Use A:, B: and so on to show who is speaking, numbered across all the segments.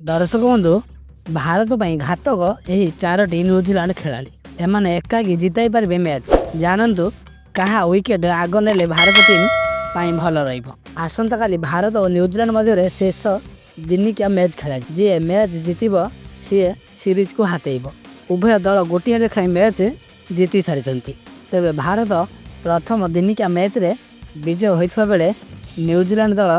A: ଦର୍ଶକ ବନ୍ଧୁ, ଭାରତ ପାଇଁ ଘାତକ ଏହି ଚାରୋଟି ନ୍ୟୁଜିଲାଣ୍ଡ ଖେଳାଳି। ଏମାନେ ଏକାକୀ ଜିତାଇ ପାରିବେ ମ୍ୟାଚ୍। ଜାଣନ୍ତୁ କାହା ୱିକେଟ୍ ଆଗ ନେଲେ ଭାରତ ଟିମ୍ ପାଇଁ ଭଲ ରହିବ। ଆସନ୍ତାକାଲି ଭାରତ ଓ ନ୍ୟୁଜିଲାଣ୍ଡ ମଧ୍ୟରେ ଶେଷ ଦିନିକିଆ ମ୍ୟାଚ୍ ଖେଳାଯିବ। ଯିଏ ମ୍ୟାଚ୍ ଜିତିବ, ସିଏ ସିରିଜକୁ ହାତେଇବ। ଉଭୟ ଦଳ ଗୋଟିଏ ଲେଖାଏଁ ମ୍ୟାଚ୍ ଜିତି ସାରିଛନ୍ତି। ତେବେ ଭାରତ ପ୍ରଥମ ଦିନିକିଆ ମ୍ୟାଚ୍ରେ ବିଜୟ ହୋଇଥିବା ବେଳେ ନ୍ୟୁଜିଲାଣ୍ଡ ଦଳ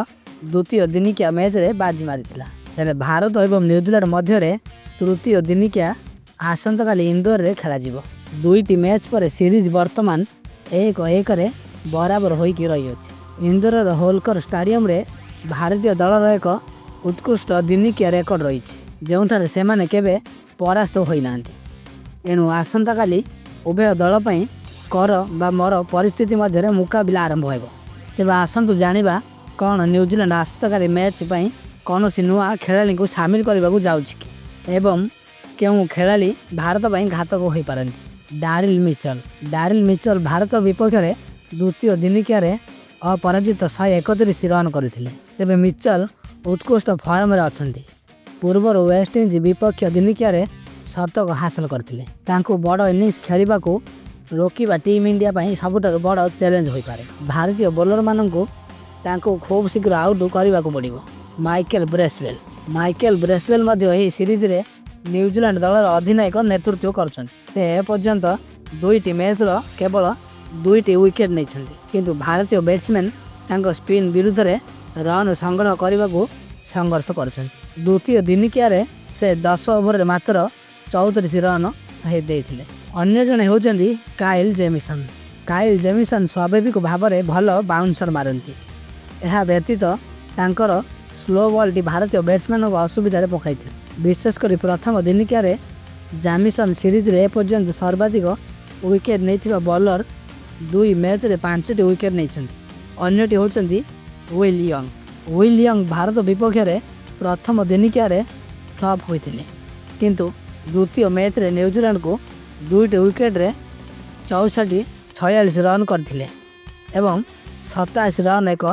A: ଦ୍ୱିତୀୟ ଦିନିକିଆ ମ୍ୟାଚ୍ରେ ବାଜି ମାରିଥିଲା। ହେଲେ ଭାରତ ଏବଂ ନ୍ୟୁଜିଲାଣ୍ଡ ମଧ୍ୟରେ ତୃତୀୟ ଦିନିକିଆ ଆସନ୍ତାକାଲି ଇନ୍ଦୋରରେ ଖେଳାଯିବ। ଦୁଇଟି ମ୍ୟାଚ୍ ପରେ ସିରିଜ୍ ବର୍ତ୍ତମାନ 1-1ରେ ବରାବର ହୋଇକି ରହିଅଛି। ଇନ୍ଦୋରର ହୋଲକର ଷ୍ଟାଡିୟମରେ ଭାରତୀୟ ଦଳର ଏକ ଉତ୍କୃଷ୍ଟ ଦିନିକିଆ ରେକର୍ଡ ରହିଛି, ଯେଉଁଠାରେ ସେମାନେ କେବେ ପରାସ୍ତ ହୋଇନାହାନ୍ତି। ଏଣୁ ଆସନ୍ତାକାଲି ଉଭୟ ଦଳ ପାଇଁ କର ବା ମର ପରିସ୍ଥିତି ମଧ୍ୟରେ ମୁକାବିଲା ଆରମ୍ଭ ହେବ। ତେବେ ଆସନ୍ତୁ ଜାଣିବା, କ'ଣ ନ୍ୟୁଜିଲାଣ୍ଡ ଆସନ୍ତାକାଲି ମ୍ୟାଚ୍ ପାଇଁ କୌଣସି ନୂଆ ଖେଳାଳିଙ୍କୁ ସାମିଲ କରିବାକୁ ଯାଉଛି କି ଏବଂ କେଉଁ ଖେଳାଳି ଭାରତ ପାଇଁ ଘାତକ ହୋଇପାରନ୍ତି? ଡାରିଲ ମିଚଲ। ଡାରିଲ ମିଚଲ ଭାରତ ବିପକ୍ଷରେ ଦ୍ୱିତୀୟ ଦିନିକିଆରେ ଅପରାଜିତ 131 ରନ୍ କରିଥିଲେ। ତେବେ ମିଚଲ ଉତ୍କୃଷ୍ଟ ଫର୍ମରେ ଅଛନ୍ତି। ପୂର୍ବରୁ ୱେଷ୍ଟଇଣ୍ଡିଜ୍ ବିପକ୍ଷ ଦିନିକିଆରେ ଶତକ ହାସଲ କରିଥିଲେ। ତାଙ୍କୁ ବଡ଼ ଇନିଂସ ଖେଳିବାକୁ ରୋକିବା ଟିମ୍ ଇଣ୍ଡିଆ ପାଇଁ ସବୁଠାରୁ ବଡ଼ ଚ୍ୟାଲେଞ୍ଜ ହୋଇପାରେ। ଭାରତୀୟ ବୋଲରମାନଙ୍କୁ ତାଙ୍କୁ ଖୁବ୍ ଶୀଘ୍ର ଆଉଟ୍ କରିବାକୁ ପଡ଼ିବ। Michael Bracewell. ମାଇକେଲ ବ୍ରେସୱେଲ୍ ମଧ୍ୟ ଏହି ସିରିଜରେ ନ୍ୟୁଜିଲାଣ୍ଡ ଦଳର ଅଧିନାୟକ ନେତୃତ୍ୱ କରୁଛନ୍ତି। ସେ ଏପର୍ଯ୍ୟନ୍ତ ଦୁଇଟି ମ୍ୟାଚ୍ର କେବଳ ଦୁଇଟି ୱିକେଟ୍ ନେଇଛନ୍ତି। କିନ୍ତୁ ଭାରତୀୟ ବ୍ୟାଟ୍ସମ୍ୟାନ୍ ତାଙ୍କ ସ୍ପିନ୍ ବିରୁଦ୍ଧରେ ରନ୍ ସଂଗ୍ରହ କରିବାକୁ ସଂଘର୍ଷ କରୁଛନ୍ତି। ଦ୍ୱିତୀୟ ଦିନିକିଆରେ ସେ 10 ଓଭରରେ ମାତ୍ର 34 ରନ୍ ଦେଇଥିଲେ। ଅନ୍ୟ ଜଣେ ହେଉଛନ୍ତି କାଇଲ୍ ଜେମିସନ୍। କାଇଲ୍ ଜେମିସନ୍ ସ୍ୱାଭାବିକ ଭାବରେ ଭଲ ବାଉନ୍ସର ମାରନ୍ତି। ଏହା ବ୍ୟତୀତ ତାଙ୍କର ସ୍ଲୋ ବଲ୍ଟି ଭାରତୀୟ ବ୍ୟାଟ୍ସମ୍ୟାନଙ୍କୁ ଅସୁବିଧାରେ ପକାଇଥିଲା, ବିଶେଷ କରି ପ୍ରଥମ ଦିନିକିଆରେ। ଜାମିସନ୍ ସିରିଜରେ ଏପର୍ଯ୍ୟନ୍ତ ସର୍ବାଧିକ ୱିକେଟ୍ ନେଇଥିବା ବୋଲର। ଦୁଇ ମ୍ୟାଚ୍ରେ ପାଞ୍ଚଟି ୱିକେଟ୍ ନେଇଛନ୍ତି। ଅନ୍ୟଟି ହେଉଛନ୍ତି will young. Will young Bharat ବିପକ୍ଷରେ ପ୍ରଥମ ଦିନିକିଆରେ ଫ୍ଲପ୍ ହୋଇଥିଲେ, କିନ୍ତୁ ଦ୍ୱିତୀୟ ମ୍ୟାଚ୍ରେ ନ୍ୟୁଜିଲାଣ୍ଡକୁ ଦୁଇଟି ୱିକେଟ୍ରେ 64 46 ରନ୍ କରିଥିଲେ ଏବଂ 87 ରନ୍ ଏକ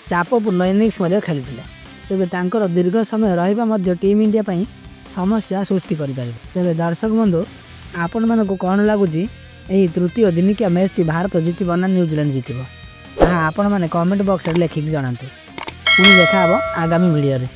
A: ଚାପପୂର୍ଣ୍ଣ ଇନିଂସ ମଧ୍ୟ ଖେଳିଥିଲେ। ତେବେ ତାଙ୍କର ଦୀର୍ଘ ସମୟ ରହିବା ମଧ୍ୟ ଟିମ୍ ଇଣ୍ଡିଆ ପାଇଁ ସମସ୍ୟା ସୃଷ୍ଟି କରିପାରିବ। ତେବେ ଦର୍ଶକ ବନ୍ଧୁ, ଆପଣମାନଙ୍କୁ କ'ଣ ଲାଗୁଛି, ଏହି ତୃତୀୟ ଦିନିକିଆ ମ୍ୟାଚ୍ଟି ଭାରତ ଜିତିବ ନା ନ୍ୟୁଜିଲାଣ୍ଡ ଜିତିବ, ତାହା ଆପଣମାନେ କମେଣ୍ଟ ବକ୍ସରେ ଲେଖିକି ଜଣାନ୍ତୁ। ପୁଣି ଦେଖା ହେବ ଆଗାମୀ ଭିଡ଼ିଓରେ।